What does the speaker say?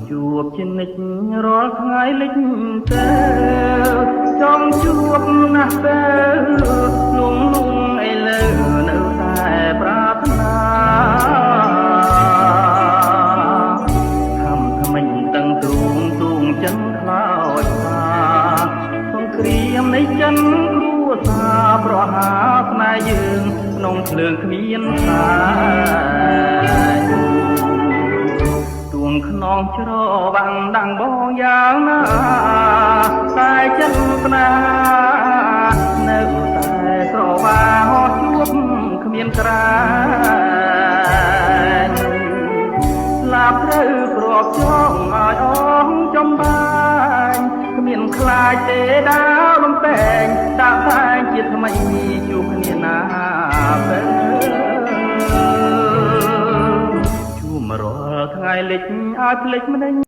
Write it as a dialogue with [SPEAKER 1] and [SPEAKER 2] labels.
[SPEAKER 1] ជួបជានិច្ចរាល់ថ្ងៃលិចទៅចង់ជួបណាស់ទៅលងលងឥឡូវនៅតែប្រាថ្នាខំថ្មិញតឹងទ្រូងទូងចិនខ្លោចសាសង្គ្រាមនៃចិនគ្រួសារប្រហាស្នេហ៍យើងក្នុងភ្លើងគ្មានខ្សែ ទួងខ្នងច្រវាំងដាំងបងយ៉ាងណាតែចិត្តស្នេហានៅតែស្រវាហោះជួបគ្មានក្រែងឡាបត្រូវប្របចងឲ្យអងចំបាញគ្មានខ្លាចទេដាវលំពេងតាក់តែងជាថ្មីជួបគ្នាណាទៅ ជួមរាល់ថ្ងៃលិចឲ្យភ្លេចម្ដេច។